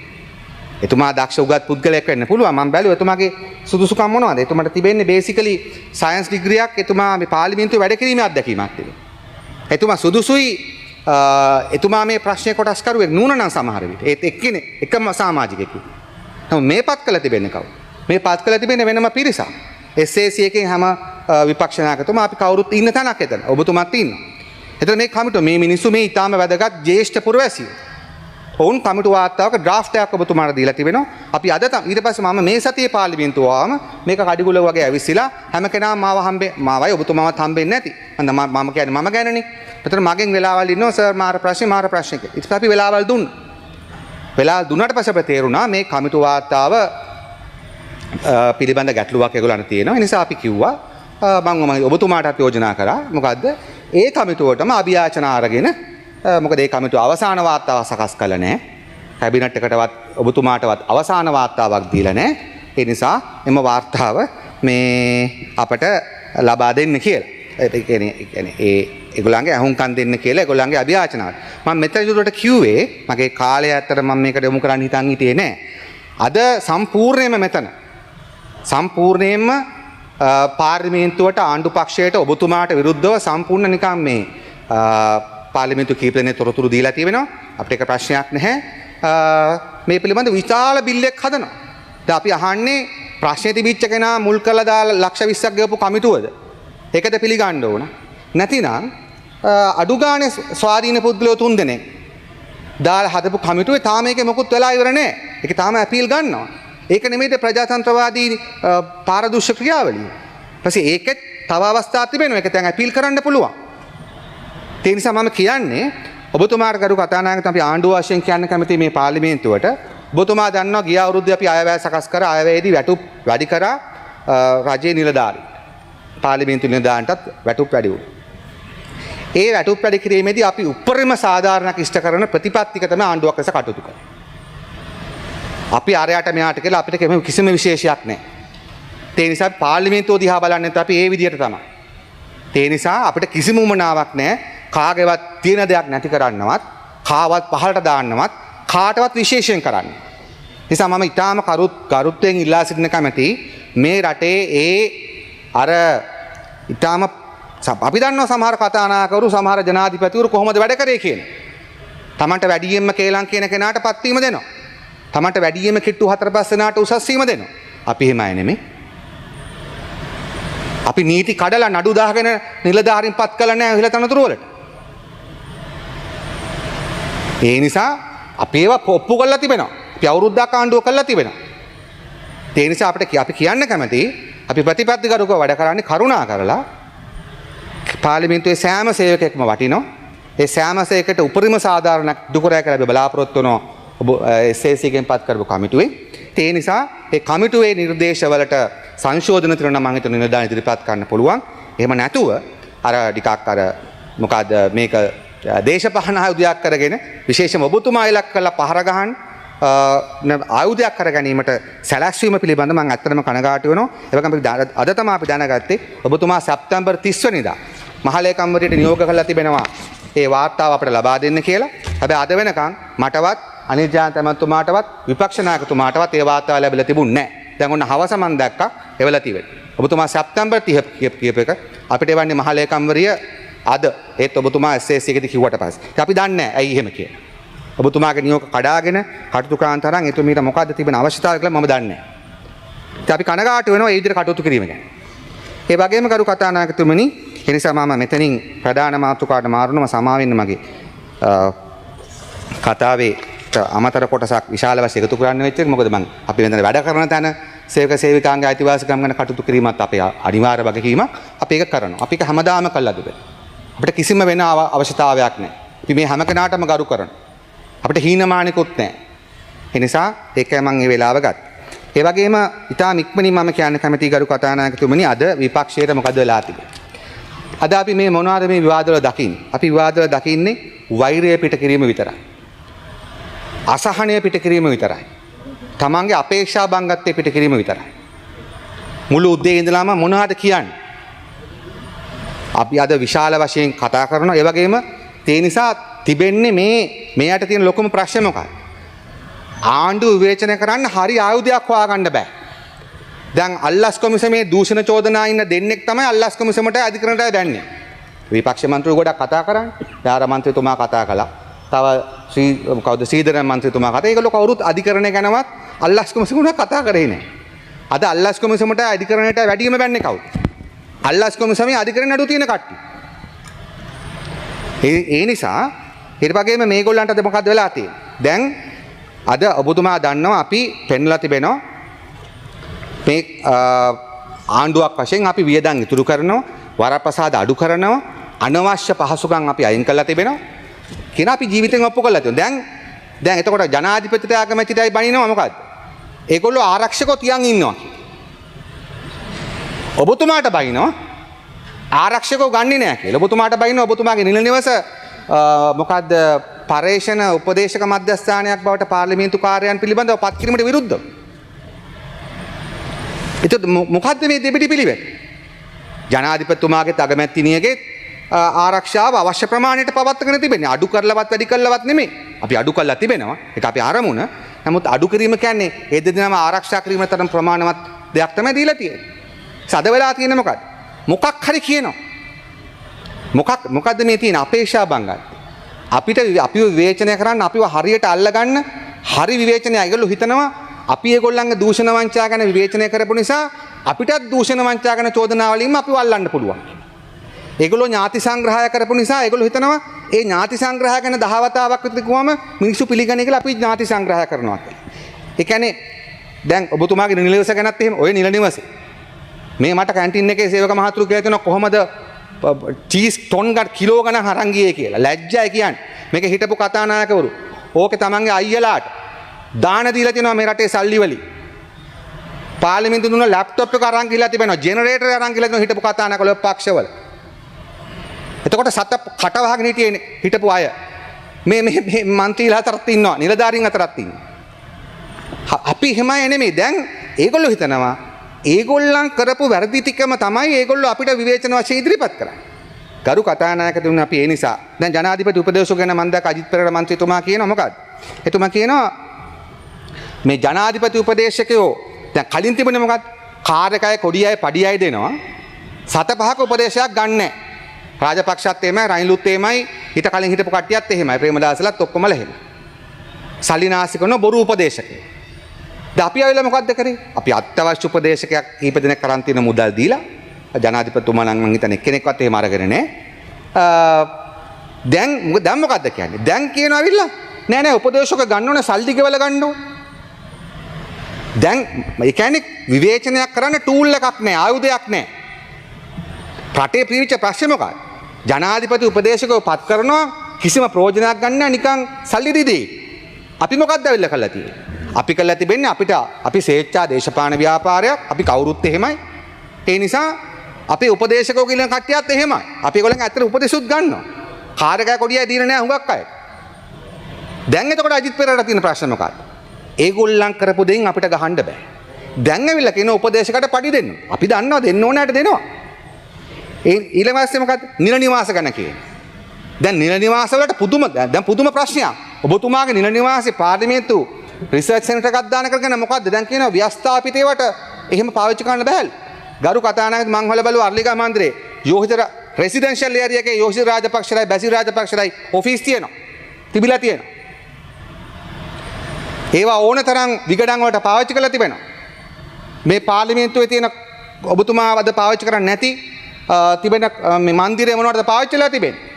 එතුමා දක්ෂ උගත් පුද්ගලයෙක් වෙන්න පුළුවන්. මම බැලුවා එතුමාගේ සුදුසුකම් මොනවද? එතුමාට තිබෙන්නේ බේසිකලි සයන්ස් ඩිග්‍රියක්. එතුමා මේ පාර්ලිමේන්තුවේ වැඩ කිරීමේ අත්දැකීමක් තිබෙනවා. එතුමා සුදුසුයි. එතුමා මේ ප්‍රශ්නේ කොටස් කරුවෙක් නුන නම් සමහර විට. ඒත් එක්කෙනෙක් එකම සමාජිකයෙකු. නමුත් මේ පත් කළ තිබෙන්නේ කවුද? මේ පත් කළ තිබෙන්නේ වෙනම පිරිසක්. SAC එකෙන් හැම විපක්ෂ නායකතුමා අපි කවුරුත් ඉන්න තැනක් එතන. ඔබතුමාත් ඉන්නවා. එතන මේ කමිටුව මේ මිනිස්සු මේ ඊටාම වැදගත් ජ්‍යෙෂ්ඨ පුරවැසියෝ. ඔවුන් කමිටු වාර්තාවක ඩ්‍රාෆ්ට් එකක් ඔබතුමාට දීලා තිබෙනවා. අපි අද ඊට පස්සේ මම මේ සතියේ පාර්ලිමේන්තුව ආවම මේක කඩිගුල වගේ ඇවිස්සিলা හැම කෙනාම මාව හම්බේ මාවයි ඔබතුමාවත් හම්බෙන්නේ නැති. මම කියන්නේ මම ගැනනේ. එතන මගෙන් වෙලාවල් ඉන්නවා සර් මාර ප්‍රශ්නේ මාර ප්‍රශ්නේ කියලා. ඊට පස්සේ අපි වෙලාවල් දුන්නා. වෙලාවල් දුන්නාට පස්සේ අපිට තේරුණා මේ කමිටු වාර්තාව පිළිබඳ ගැටලුවක් ඒගොල්ලන්ට තියෙනවා. ඒ නිසා අපි කිව්වා මම ඔබතුමාටත් යෝජනා කරා. මොකද්ද? ඒ කමිටුවටම අභියාචන අරගෙන මොකද ඒ කමිටුව අවසාන වාර්තාව සකස් කළා නෑ. කැබිනට් එකටවත් ඔබතුමාටවත් අවසාන වාර්තාවක් දීලා නෑ. ඒ නිසා එම වාර්තාව මේ අපට ලබා දෙන්න කියලා. ඒ කියන්නේ ඒ ඒගොල්ලන්ගේ ඇහුම්කන් දෙන්න කියලා ඒගොල්ලන්ගේ අභියාචනාවට. මම මෙතන දුරට කිව්වේ මගේ කාලය ඇත්තට මම මේකට යොමු කරන්න හිතන් හිටියේ නෑ. අද සම්පූර්ණයෙන්ම මෙතන සම්පූර්ණයෙන්ම පාර්ලිමේන්තුවට ආණ්ඩු පක්ෂයට ඔබතුමාට විරුද්ධව සම්පූර්ණ නිකන් මේ පාර්ලිමේන්තු කීප දෙනෙක් තොරතුරු දීලා තියෙනවා. අපිට ඒක ප්‍රශ්නයක් නැහැ. මේ පිළිබඳ විශාල බිල් එකක් හදනවා. දැන් අපි අහන්නේ ප්‍රශ්නේ තිබිච්ච කෙනා මුල් කරලා දාලා ලක්ෂ 20ක් ගෙවපු කමිටුවද? ඒකද පිළිගන්න ඕන. නැතිනම් අඩු ගානේ ස්වාධීන පුද්ගලයෝ 3 දෙනෙක් දාලා හදපු කමිටුවේ තාම ඒකේ මොකුත් වෙලා ඉවර නෑ. ඒක තාම ඇපීල් ගන්නවා. ඒක නෙමෙයිද ප්‍රජාතන්ත්‍රවාදී පාරදෘශ්‍ය ක්‍රියාවලිය. ඊපස්සේ ඒකෙත් තව අවස්ථා තිබෙනවා. ඒක දැන් ඇපීල් කරන්න පුළුවන්. ඒ නිසා මම කියන්නේ ඔබතුමාට ගරු කතානායකතුමා අපි ආණ්ඩුව වශයෙන් කියන්න කැමති මේ පාර්ලිමේන්තුවට ඔබතුමා දන්නවා ගිය අවුරුද්දේ අපි අයවැය සකස් කරා, අයවැයේදී වැටුප් වැඩි කරා රජයේ නිලධාරීන්. පාර්ලිමේන්තු නිලධාරීන්ටත් වැටුප් වැඩි වුණා. ඒ වැටුප් වැඩි කිරීමේදී අපි උපරිම සාධාරණයක් ඉෂ්ට කරන ප්‍රතිපත්තික තමයි ආණ්ඩුවක් ලෙස කටයුතු කරන්නේ. අපි අරයට මෙහාට කියලා අපිට කිසිම විශේෂයක් නැහැ. ඒ නිසා පාර්ලිමේන්තුව දිහා බලන්නේ අපි ඒ විදියට තමයි. ඒ නිසා අපිට කිසිම උමනාවක් නැහැ කාගේවත් තියෙන දෙයක් නැති කරන්නවත්, කාවත් පහළට දාන්නවත්, කාටවත් විශේෂයෙන් කරන්න. නිසා මම ඊටාම ගරුත්වයෙන් ඉල්ලා සිටින කැමැති මේ රටේ ඒ අර ඊටාම අපි දන්නවා සමහර කතානායකවරු සමහර ජනාධිපතිවරු කොහොමද වැඩ කරේ කියන. තමන්ට වැඩියෙන්ම කේලම් කියන කෙනාට පත්වීම දෙනවා. තමන්ට වැඩියෙන්ම කිට්ටු 4-5 දෙනාට උසස් වීම දෙනවා. අපි එහෙම අය නෙමෙයි. අපි නීති කඩලා නඩු දාගෙන නිලධාරීන් පත් කළා නෑ ඉහළ තනතුරු වලට. ඒ නිසා අපි ඒවා ඔප්පු කරලා තිබෙනවා. අපි අවුරුද්දක් ආණ්ඩුව කරලා තිබෙනවා. ඒ නිසා අපිට අපි කියන්න කැමති අපි ප්‍රතිපත්තිගරුකව වැඩ කරන්නේ කරුණා කරලා පාර්ලිමේන්තුවේ සෑම සේවකයෙක්ම වටිනවා. ඒ සෑම සේවකයෙකුට උපරිම සාධාරණයක් දුකරය කරලා අපි බලාපොරොත්තු වෙනවා ඔබ SAC එකෙන් පත් කරපු කමිටුවේ. ඒ නිසා ඒ කමිටුවේ නිර්දේශවලට සංශෝධන තියෙනවා නම් මම හිතන නිලධාරීන් ඉදිරිපත් කරන්න පුළුවන්. එහෙම නැතුව අර ටිකක් අර මොකද්ද මේක දේශපාලන ආයුධයක් කරගෙන විශේෂම ඔබතුමා ඉලක්ක කරලා පහර ගහන ආයුධයක් කර ගැනීමට සැලැස්වීම පිළිබඳ මම ඇත්තටම කනගාටු වෙනවා. ඒ වගේම අපි අද තමයි අපි දැනගත්තේ ඔබතුමා සැප්තැම්බර් 30 වෙනිදා මහලේකම්වරියට නියෝග කරලා තිබෙනවා ඒ වාර්තාව අපිට ලබා දෙන්න කියලා. හැබැයි අද වෙනකන් මටවත් අනිල් ජයන්ත ඇමතුමාටවත් විපක්ෂ නායකතුමාටවත් ඒ වාර්තාව ලැබිලා තිබුණේ නැහැ. දැන් ඔන්න හවස මම දැක්කා එවලා තිබෙනවා. ඔබතුමා සැප්තැම්බර් 30 කියප එක අපිට එවන්නේ මහලේකම්වරිය අද. ඒත් ඔබතුමා SAC එකේදී කිව්වට පස්සේ. ඉතින් අපි දන්නේ නැහැ ඇයි එහෙම කියලා. ඔබතුමාගේ නියෝග කඩාගෙන කටයුතු කරන තරම් එතුමීට මොකද්ද තිබෙන අවශ්‍යතාවය කියලා මම දන්නේ නැහැ. ඉතින් අපි කනගාටු වෙනවා ඒ විදිහට කටයුතු කිරීම ගැන. ඒ වගේම ගරු කතානායකතුමනි, ඒ නිසා මම මෙතනින් ප්‍රධාන මාතෘකාවට මාරුනම සමා වෙන්න මගේ කතාවේ අමතර කොටසක් විශාල වශයෙන් එකතු කරන්න වෙච්ච එක. මොකද මං අපි මෙතන වැඩ කරන තැන සේවක සේවිකාන්ගේ අයිතිවාසිකම් ගැන කටයුතු කිරීමත් අපේ අනිවාර්ය වගකීමක්. අපි ඒක කරනවා. අපි ඒක හැමදාම කළා තිබෙනවා. අපිට කිසිම වෙන අවශ්‍යතාවයක් නැහැ. අපි මේ හැම කෙනාටම ගරු කරනවා. අපිට හීනමානිකුත් නැහැ. ඒ නිසා ඒකයි මං මේ වෙලාව ගත්තේ. ඒ වගේම ඉතාම ඉක්මනින් මම කියන්න කැමතියි ගරු කතානායකතුමනි, අද විපක්ෂයට මොකද වෙලා තිබෙන්නේ? අද අපි මේ මොනවාද මේ විවාදවල දකින්නේ? අපි විවාදවල දකින්නේ වෛරය පිට කිරීම විතරයි. අසහනය පිට කිරීම විතරයි. තමන්ගේ අපේක්ෂා භංගත්වය පිට කිරීම විතරයි. මුළු උදේ ඉඳලාම මොනවද කියන්නේ? අපි අද විශාල වශයෙන් කතා කරනවා. ඒ වගේම ඒ නිසා තිබෙන්නේ මේ යට තියෙන ලොකුම ප්‍රශ්නේ මොකක්ද? ආණ්ඩුව විවේචනය කරන්න හරි ආයුධයක් හොයාගන්න බෑ. දැන් අල්ලස් කොමිසමේ දූෂණ චෝදනා ඉන්න දෙන්නෙක් තමයි අල්ලස් කොමිසමට අධිකරණයට දැන්නේ. විපක්ෂ මන්ත්‍රීවරු ගොඩක් කතා කරන්නේ. දාර මන්ත්‍රීතුමා කතා කළා. තව ශ්‍රී කවුද ශ්‍රීධරන් මන්ත්‍රීතුමා කතා. ඒගොල්ලෝ කවුරුත් අධිකරණය ගැනවත් අල්ලස් කොමිසම කතා කරේ නෑ. අද අල්ලස් කොමිසමට අධිකරණයට වැඩිම බැන්නේ කවුද? අල්ලස් කොමිසමේ අධිකරණ නඩු තියෙන කට්ටිය. ඒ නිසා ඊට වගේම මේගොල්ලන්ට අද මොකද්ද වෙලා තියෙන්නේ? දැන් අද ඔබතුමා දන්නවා අපි පෙන්ලා තිබෙනවා මේ ආණ්ඩුවක් වශයෙන් අපි වියදම් ඉතුරු කරනවා, වරප්‍රසාද අඩු කරනවා, අනවශ්‍ය පහසුකම් අපි අයින් කරලා තිබෙනවා කියන අපි ජීවිතෙන් ඔප්පු කරලා තියෙනවා. දැන් එතකොට ජනාධිපතිට අගමැතිටයි බනිනවා මොකද්ද? ඒගොල්ලෝ ආරක්ෂකව තියන් ඉන්නවා. ඔබතුමාට බනිනවා ආරක්ෂකව ගන්නෙ නෑ කියලා. ඔබතුමාට බනිනවා ඔබතුමාගේ නිල නිවස මොකද්ද පර්යේෂණ උපදේශක මධ්‍යස්ථානයක් බවට පාර්ලිමේන්තු කාර්යයන් පිළිබඳව පත් කිරීමට විරුද්ධව. එතකොට මොකද්ද මේ දෙබිඩි පිළිවෙත? ජනාධිපතිතුමාගේ අගමැතිනියගේ ආරක්ෂාව අවශ්‍ය ප්‍රමාණයට පවත්වාගෙන තිබෙන්නේ. අඩු කරලවත් වැඩි කරලවත් නෙමෙයි. අපි අඩු කරලා තිබෙනවා. ඒක අපේ අරමුණ. නමුත් අඩු කිරීම කියන්නේ ඒ දෙදෙනාම ආරක්ෂා කිරීම තරම් ප්‍රමාණවත් දෙයක් තමයි දීලා තියෙන්නේ. සද වෙලා තියෙන්නේ මොකද්ද? මොකක් හරි කියනවා. මොකද්ද මේ තියෙන අපේක්ෂා බංගයි. අපිට අපිව විවේචනය කරන්න, අපිව හරියට අල්ලගන්න හරි විවේචනය ඒගොල්ලෝ හිතනවා අපි ඒගොල්ලන්ගේ දූෂණ වංචා ගැන විවේචනය කරපු නිසා අපිටත් දූෂණ වංචා ගැන චෝදනා වලින්ම අපිව අල්ලන්න පුළුවන්. ඒගොල්ලෝ ඥාති සංග්‍රහය කරපු නිසා ඒගොල්ලෝ හිතනවා ඒ ඥාති සංග්‍රහය ගැන 10 වතාවක් විතර කිව්වම මිනිස්සු පිළිගන්නේ කියලා අපි ඥාති සංග්‍රහය කරනවා කියලා. ඒ කියන්නේ දැන් ඔබතුමාගේ නිල නිවස ගැනත් එහෙම ඔය නිල නිවසේ මේ මට කැන්ටින් එකේ සේවක මහතුරු කියලා තියෙනවා කොහොමද චීස් ටොන් ගන්න කිලෝ ගණන් අරන් ගියේ කියලා. ලැජ්ජයි කියන්නේ. මේක හිටපු කතානායකවරු. ඕකේ තමන්ගේ අයියලාට දාන දීලා තියෙනවා මේ රටේ සල්ලි වලින්. පාර්ලිමේන්තු දුන්න ලැප්ටොප් එක අරන් ගිහලා තිබෙනවා. ජෙනරේටර් අරන් ගිහලා තියෙනවා හිටපු කතානායකවල පක්ෂවල. එතකොට සත කට වහගෙන හිටියේ හිටපු අය. මේ මේ මේ මන්ත්‍රීලා අතරත් ඉන්නවා, නිලධාරීන් අතරත් ඉන්නවා. අපි එහෙමයි නෙමෙයි. දැන් ඒගොල්ලෝ හිතනවා ඒගොල්ලන් කරපු වැරදි ටිකම තමයි ඒගොල්ලෝ අපිට විවේචන වශයෙන් ඉදිරිපත් කරන්නේ. ගරු කතානායකතුමනි, අපි ඒ නිසා දැන් ජනාධිපති උපදේශක ගැන මම දැක්ක අජිත් පෙරේරා මන්ත්‍රීතුමා කියනවා මොකද්ද? එතුමා කියනවා මේ ජනාධිපති උපදේශකයෝ දැන් කලින් තිබුණේ මොකද්ද? කාර් එකයි කොඩි අය පඩි අය දෙනවා. සත පහක උපදේශයක් ගන්නෑ. රාජපක්ෂත් එහෙමයි, රනිලුත් එහෙමයි, ඊට කලින් හිටපු කට්ටියත් එහෙමයි, ප්‍රේමදාසලත් ඔක්කොමලා එහෙමයි. සල්ලි නාස්ති කරන බොරු උපදේශකයෝ. දැන් අපි ආවිලා මොකද්ද කරේ? අපි අත්‍යවශ්‍ය උපදේශකයක් කීප දෙනෙක් අරන් තියෙන මුදල් දීලා ජනාධිපතිතුමා නම් මං හිතන්නේ එක්කෙනෙක්වත් එහෙම අරගෙන නෑ. දැන් දැන් මොකද්ද කියන්නේ? දැන් කියනවා ඇවිල්ලා නෑ නෑ උපදේශක ගන්න ඕනේ, සල්ලි ගෙවලා ගන්න ඕනේ. දැන් ඒ කියන්නේ විවේචනයක් කරන්න ටූල් එකක් නෑ, ආයුධයක් නෑ. රටේ පිරිච්ච ප්‍රශ්නේ මොකක්ද? ජනාධිපති උපදේශකව පත් කරනවා කිසිම ප්‍රයෝජනයක් ගන්න නෑ, නිකන් සල්ලි දීදී. අපි මොකද්ද ඇවිල්ලා කරලා තියෙන්නේ? අපි කරලා තිබෙන්නේ අපිට අපි ස්වේච්ඡා දේශපාලන ව්‍යාපාරයක්, අපි කවුරුත් එහෙමයි. ඒ නිසා අපේ උපදේශකෝ කියන කට්ටියත් එහෙමයි. අපි ඒගොල්ලන්ගේ ඇත්තට උපදෙසුත් ගන්නවා. කාර් එකයි කොඩියයි දීලා නෑ හුඟක් අය. දැන් එතකොට අජිත් පෙරේරාට තියෙන ප්‍රශ්න මොකක්ද? ඒගොල්ලන් කරපු දෙයින් අපිට ගහන්න බෑ. දැන් ඇවිල්ලා කියන උපදේශකට පඩි දෙන්න. අපි දන්නවා දෙන්න ඕන අයට දෙනවා. ඒ ඊළඟ පස්සේ මොකද්ද? නිල නිවාස ගැන කියන්නේ. දැන් නිල නිවාස වලට පුදුම දැන් පුදුම ප්‍රශ්නයක්. ඔබතුමාගේ නිල නිවාසේ පාර්ලිමේන්තු රිසර්ච් සෙන්ටර් එකක් දාන කරගෙන මොකද්ද? දැන් කියනවා ව්‍යවස්ථාපිත ඒවට එහෙම පාවිච්චි කරන්න බෑලු. ගරු කතානායක මං හොයලා බැලුවා අරලිගහ මන්දිරේ යෝහිත රෙසිඩෙන්ෂල් ඒරියා එකේ යෝහිත රාජපක්ෂලයි බැසිල් රාජපක්ෂලයි ඔෆිස් තියෙනවා. තිබිලා තියෙනවා. ඒවා ඕන තරම් විගඩම් වලට පාවිච්චි කරලා තිබෙනවා. මේ පාර්ලිමේන්තුවේ තියෙන ඔබතුමා අද පාවිච්චි කරන්නේ නැති තිබෙන මේ මන්දිරය මොනවටද පාවිච්චි කරලා තිබෙන්නේ?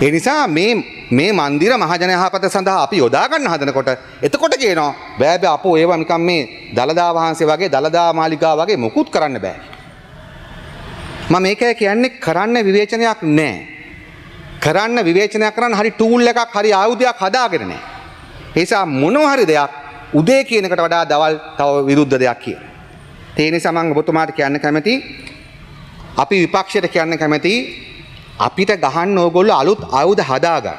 ඒ නිසා මේ මේ මන්දිර මහජන යහපත සඳහා අපි යොදා ගන්න හදනකොට එතකොට කියනවා බෑ බෑ අපෝ ඒවා නිකන් මේ දලදා වහන්සේ වගේ දලදා මාලිගා වගේ මොකුත් කරන්න බෑ. මම මේකයි කියන්නේ, කරන්න විවේචනයක් නෑ. කරන්න විවේචනයක් කරන්න හරි ටූල් එකක් හරි ආයුධයක් හදාගෙන නෑ. ඒ නිසා මොනවා හරි දෙයක් උදේ කියන එකට වඩා දවල් තව විරුද්ධ දෙයක් කියන. ඒ නිසා මම ඔබතුමාට කියන්න කැමති, අපි විපක්ෂයට කියන්න කැමති, අපිට ගහන්න ඕගොල්ලෝ අලුත් ආයුධ හදාගන්න.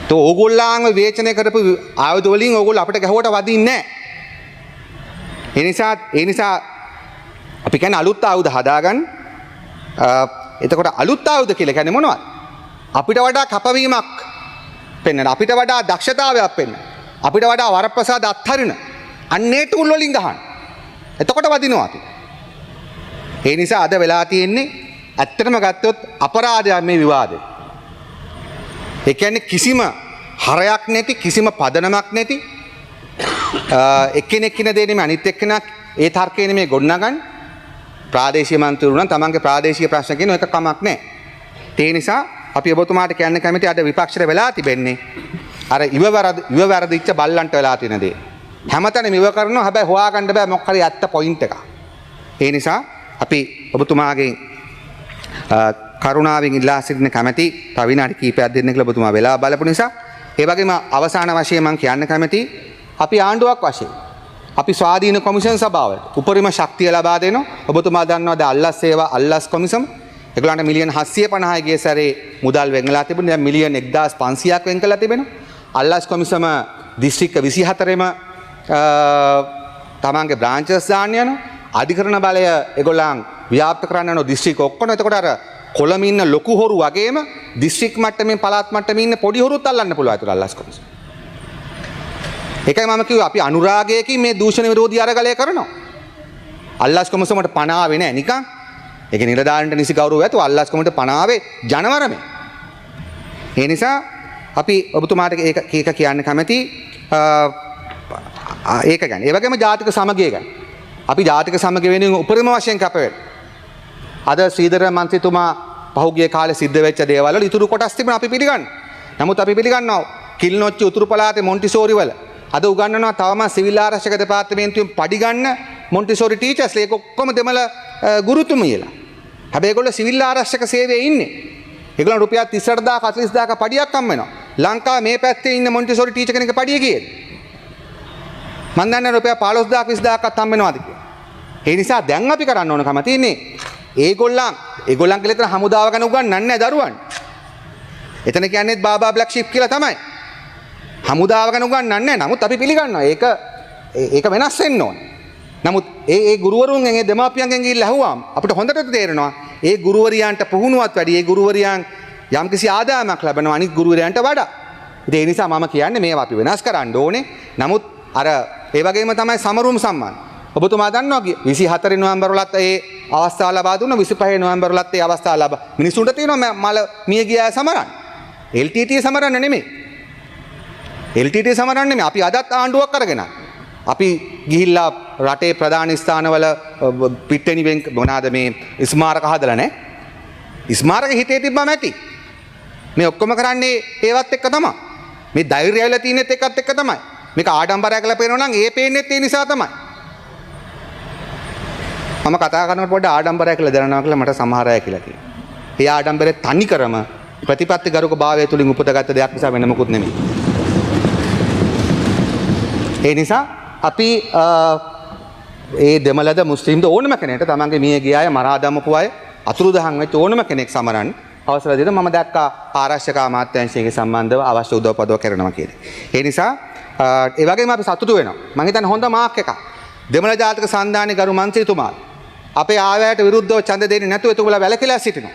තෝ ඕගොල්ලන්ව විවේචනය කරපු ආයුධ වලින් ඕගොල්ලෝ අපිට ගැහුවට වදින්නේ නැහැ. ඒ නිසා අපි කියන්නේ අලුත් ආයුධ හදාගන්න. එතකොට අලුත් ආයුධ කියලා කියන්නේ මොනවද? අපිට වඩා කැපවීමක් පෙන්වන, අපිට වඩා දක්ෂතාවයක් පෙන්වන, අපිට වඩා වරප්‍රසාද අත්හරින අන්න ඒ ටූල් වලින් ගහන්න. එතකොට වදිනවා අපිට. ඒ නිසා අද වෙලා තියෙන්නේ ඇත්තටම ගත්තොත් අපරාධයක් මේ විවාදේ. ඒ කියන්නේ කිසිම හරයක් නැති, කිසිම පදනමක් නැති, එක්කෙනෙක් කියන දේ නෙමෙයි අනිත් එක්කෙනා ඒ තර්කය නෙමෙයි ගොඩනගන්නේ. ප්‍රාදේශීය මන්ත්‍රීවරු නම් තමන්ගේ ප්‍රාදේශීය ප්‍රශ්න කියන එක කමක් නැහැ. ඒ නිසා අපි ඔබතුමාට කියන්න කැමති අද විපක්ෂයට වෙලා තිබෙන්නේ අර ඉව වැරදිච්ච බල්ලන්ට වෙලා තියෙන දේ. හැමතැනම ඉව කරනවා, හැබැයි හොයාගන්න බෑ මොකක් හරි ඇත්ත පොයින්ට් එකක්. ඒ නිසා අපි ඔබතුමාගෙන් කරුණාවෙන් ඉල්ලා සිටින කැමැති තව විනාඩි කිහිපයක් දෙන්න කියලා ඔබතුමා වෙලා බලපු නිසා. ඒ වගේම අවසාන වශයෙන් මම කියන්න කැමැති, අපි ආණ්ඩුවක් වශයෙන් අපි ස්වාධීන කොමිෂන් සභාවට උපරිම ශක්තිය ලබා දෙනවා. ඔබතුමා දන්නවා දැන් අල්ලස් සේවා අල්ලස් කොමිසම ඒගොල්ලන්ට මිලියන් 750 ගිය සැරේ මුදල් වෙන් වෙලා තිබුණා. දැන් මිලියන් 1500ක් වෙන් කරලා තිබෙනවා. අල්ලස් කොමිසම දිස්ත්‍රික්ක 24ෙම තමන්ගේ බ්‍රාන්චස් දාන්න යනවා. අධිකරණ බලය ඒගොල්ලන් ව්‍යාප්ත කරන්න යන දිස්ත්‍රික්ක ඔක්කොම. එතකොට අර කොළඹ ඉන්න ලොකු හොරු වගේම දිස්ත්‍රික් මට්ටමින් පළාත් මට්ටමින් ඉන්න පොඩි හොරුත් අල්ලන්න පුළුවන් ඒතර අල්ලස් කොමිසම. ඒකයි මම කිව්වේ අපි අනුරාගයකින් මේ දූෂණ විරෝධී අරගලය කරනවා. අල්ලස් කොමිසමට පණ ආවේ නෑ නිකන්. ඒක නිලධාරීන්ට නිසි ගෞරවය ඇතුව අල්ලස් කොමිසමට පණ ආවේ ජනවරමේ. ඒ නිසා අපි ඔබතුමාට ඒක ඒක කියන්න කැමති ඒක ගැන. ඒ වගේම ජාතික සමගිය ගැන. අපි ජාතික සමගිය වෙනුවෙන් උපරිම වශයෙන් කැප වෙනවා. අද ශ්‍රීධර මන්ත්‍රීතුමා පහුගිය කාලේ සිද්ධ වෙච්ච දේවල් වල ඉතුරු කොටස් තිබුණා අපි පිළිගන්නවා. නමුත් අපි පිළිගන්නවා කිල්නොච්චි උතුරු පළාතේ මොන්ටිසෝරි වල අද උගන්වනවා තවම සිවිල් ආරක්ෂක දෙපාර්තමේන්තුවෙන් පඩි ගන්න මොන්ටිසෝරි ටීචර්ස්ලා ඒක ඔක්කොම දෙමළ ගුරුතුමියලා. හැබැයි ඒගොල්ලෝ සිවිල් ආරක්ෂක සේවයේ ඉන්නේ. ඒගොල්ලන් රුපියල් 38000 40000 පඩියක් හම් වෙනවා. ලංකාවේ මේ පැත්තේ ඉන්න මොන්ටිසෝරි ටීචර් කෙනෙක්ගේ පඩිය කීයද? මං දන්නේ රුපියල් 15000 20000ක්වත් හම් වෙනවද කියලා. ඒ නිසා දැන් අපි කරන්න ඕන කම තියෙන්නේ ඒගොල්ලන් කියලා එතන හමුදාව ගැන උගන්වන්නේ නැහැ දරුවන්. එතන කියන්නේත් බාබා බ්ලැක් ෂිප් කියලා තමයි. හමුදාව ගැන උගන්වන්නේ නැහැ. නමුත් අපි පිළිගන්නවා. ඒක වෙනස් වෙන්න ඕන. නමුත් ඒ ඒ ගුරුවරුන්ගෙන් ඒ දෙමාපියන්ගෙන් ගිහිල්ලා ඇහුවාම අපිට හොඳට තේරෙනවා ඒ ගුරුවරියන්ට පුහුණුවත් වැඩි, ඒ ගුරුවරියන් යම්කිසි ආදායමක් ලබනවා අනිත් ගුරුවරයන්ට වඩා. ඉතින් ඒ නිසා මම කියන්නේ මේවා අපි වෙනස් කරන්න ඕනේ. නමුත් අර ඒ වගේම තමයි සමරුම් සම්මාන. ඔබතුමා දන්නවා 24 නොවැම්බර් වලත් ඒ අවස්ථාව ලබා දුන්නා, 25 නොවැම්බර් වලත් ඒ අවස්ථාව ලබා. මිනිසුන්ට තියෙනවා මල මිය ගිය අය සමරන්න. LTT සමරන්න නෙමෙයි. LTT සමරන්න නෙමෙයි. අපි අදත් ආණ්ඩුවක් අරගෙන අපි ගිහිල්ලා රටේ ප්‍රධාන ස්ථානවල පිට්ටනි වෙන් මොනවාද මේ ස්මාරක හදලා නැහැ. ස්මාරක හිතේ තිබ්බම ඇති. මේ ඔක්කොම කරන්නේ ඒවත් එක්ක තමයි. මේ ධෛර්යය ඇවිල්ලා තියෙනෙත් ඒකත් එක්ක තමයි. මේක ආඩම්බරයක් කියලා පේනවා නම් ඒ පේන්නෙත් ඒ නිසා තමයි. මම කතා කරනකොට පොඩ්ඩ ආඩම්බරයක් කියලා දැනනවා කියලා මට සමහර අය කියලා තියෙනවා. ඒ ආඩම්බරය තනිකරම ප්‍රතිපත්ති ගරුක භාවය තුලින් උපතගත්ත දෙයක් නිසා වෙන මොකුත් නෙමෙයි. ඒ නිසා අපි ඒ දෙමළද මුස්ලිම්ද ඕනම කෙනෙක්ට තමන්ගේ මිය ගිය අය මරා දමපු අය අතුරුදහන් වෙච්ච ඕනම කෙනෙක් සමරන්න අවසර දෙන්න මම දැක්කා ආරක්ෂක අමාත්‍යාංශයේ සම්බන්ධව අවශ්‍ය උදව් පදව කරනවා කියලා. ඒ නිසා ඒ වගේම අපි සතුටු වෙනවා. මං හිතන්නේ හොඳ මාක් එකක්. දෙමළ ජාතික සන්ධානයේ ගරු මන්ත්‍රීතුමා අපේ ආවැයට විරුද්ධව ඡන්ද දෙන්නේ නැතුව එතුමලා වැළකීලා සිටිනවා.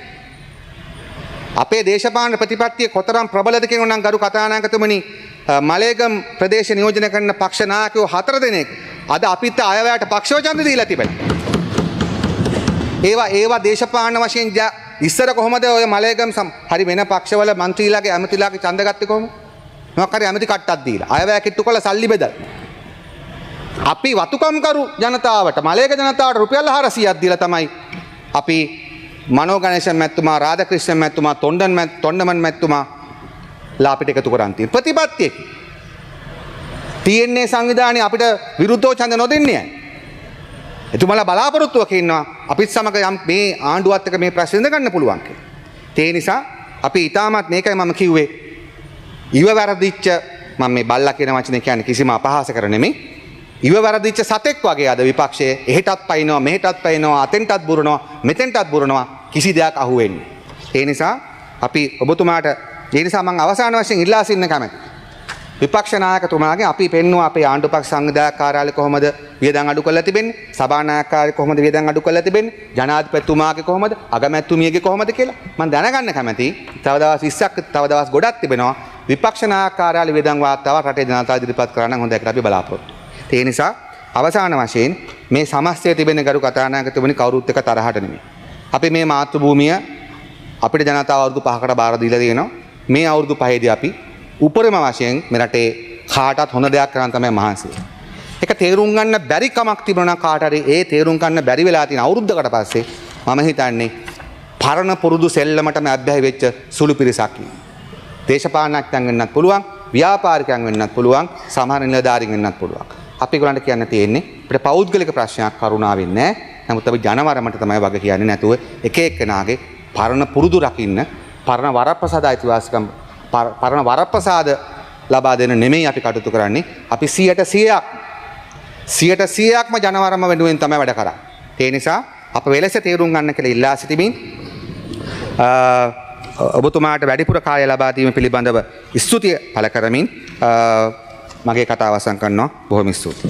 අපේ දේශපාලන ප්‍රතිපත්තිය කොතරම් ප්‍රබලද කියනවා නම් ගරු කතානායකතුමනි, මලේගම් ප්‍රදේශ නියෝජනය කරන පක්ෂ නායකයෝ 4 දෙනෙක් අද අපිත් අයවැයට පක්ෂව ඡන්ද දීලා තිබෙනවා. ඒවා දේශපාලන වශයෙන් ඉස්සර කොහොමද ඔය මලේගම් හරි වෙන පක්ෂවල මන්ත්‍රීලාගේ ඇමතිලාගේ ඡන්ද ගත්තේ කොහොමද? මොකක් හරි ඇමති කට්ටක් දීලා අයවැය කිට්ටු කරලා සල්ලි බෙදලා. අපි වතුකම්කරු ජනතාවට මලේග ජනතාවට රුපියල් 400ක් දීලා තමයි අපි මනෝ ගණේශන් මැතිතුමා, රාධකෘෂ්ණන් මැතිතුමා, තොණ්ඩමන් මැතිතුමා ලා අපිට එකතු කරන් තියෙන ප්‍රතිපත්තියකි. TNA සංවිධානය අපිට විරුද්ධව ඡන්ද නොදෙන්නේ නැහැ. එතුමාලා බලාපොරොත්තුවක ඉන්නවා අපිත් සමග යම් මේ ආණ්ඩුවත් එක්ක මේ ප්‍රශ්න විසඳ ගන්න පුළුවන් කියලා. ඒ නිසා අපි ඊටමත් මේකයි මම කිව්වේ ඉව වැරදිච්ච, මම මේ බල්ලා කියන වචනේ කියන්නේ කිසිම අපහාස කර නෙමෙයි. ඉව වැරදිච්ච සතෙක් වගේ අද විපක්ෂයේ එහෙටත් පයින්නවා මෙහෙටත් පයින්නවා අතෙන්ටත් බුරනවා මෙතෙන්ටත් බුරනවා කිසි දෙයක් අහුවෙන්නේ. ඒ නිසා අපි ඔබතුමාට ඒ නිසා මම අවසාන වශයෙන් ඉල්ලා සිටින්න කැමැතියි. විපක්ෂ නායකතුමාගෙන් අපි පෙන්නුවා අපේ ආණ්ඩු පක්ෂ සංවිධායක කාර්යාලය කොහොමද වියදම් අඩු කරලා තිබෙන්නේ, සභානායක කාර්යාලය කොහොමද වියදම් අඩු කරලා තිබෙන්නේ, ජනාධිපතිතුමාගේ කොහොමද, අගමැතිතුමියගේ කොහොමද කියලා මම දැනගන්න කැමැතියි. තව දවස් 20ක් තව දවස් ගොඩක් තිබෙනවා. විපක්ෂ නායක කාර්යාලය වියදම් වාර්තාව රටේ ජනතාව ඉදිරිපත් කරා නම් හොඳයි කියලා අපි බලාපොරොත්තු. ඒ නිසා අවසාන වශයෙන් මේ සමස්තය තිබෙන ගරු කතානායකතුමනි කවුරුත් එක්ක තරහට නෙමෙයි. අපි මේ මාතෘ භූමිය අපිට ජනතාව අවුරුදු 5කට බාර දීලා තියෙනවා. මේ අවුරුදු 5ේදී අපි උපරිම වශයෙන් මේ රටේ කාටත් හොඳ දෙයක් කරන්න තමයි මහන්සි වෙන්නේ. ඒක තේරුම් ගන්න බැරි කමක් තිබුණා නම් කාට හරි ඒ තේරුම් ගන්න බැරි වෙලා තියෙන අවුරුද්දකට පස්සේ මම හිතන්නේ පරණ පුරුදු සෙල්ලමටම ඇබ්බැහි වෙච්ච සුළු පිරිසක් ඉන්නවා. දේශපාලනඥයන් වෙන්නත් පුළුවන්, ව්‍යාපාරිකයන් වෙන්නත් පුළුවන්, සමහර නිලධාරීන් වෙන්නත් පුළුවන්. අපි ඒගොල්ලන්ට කියන්න තියෙන්නේ අපිට පෞද්ගලික ප්‍රශ්නයක් කරුණාවෙන් නෑ. නමුත් අපි ජනවරමට තමයි වග කියන්නේ නැතුව එක එක්කෙනාගේ පරණ පුරුදු රකින්න, පරණ වරප්‍රසාද අයිතිවාසිකම්, පරණ වරප්‍රසාද ලබා දෙන නෙමෙයි අපි කටයුතු කරන්නේ. අපි 100%ක්ම ජනවරම වෙනුවෙන් තමයි වැඩ කරන්නේ. ඒ නිසා අප වෙලස තේරුම් ගන්න කියලා ඉල්ලා සිටිමින් ඔබතුමාට වැඩිපුර කාලය ලබා දීම පිළිබඳව ස්තුතිය පළ කරමින් මගේ කතාව අවසන් කරනවා. බොහොම ස්තුතියි.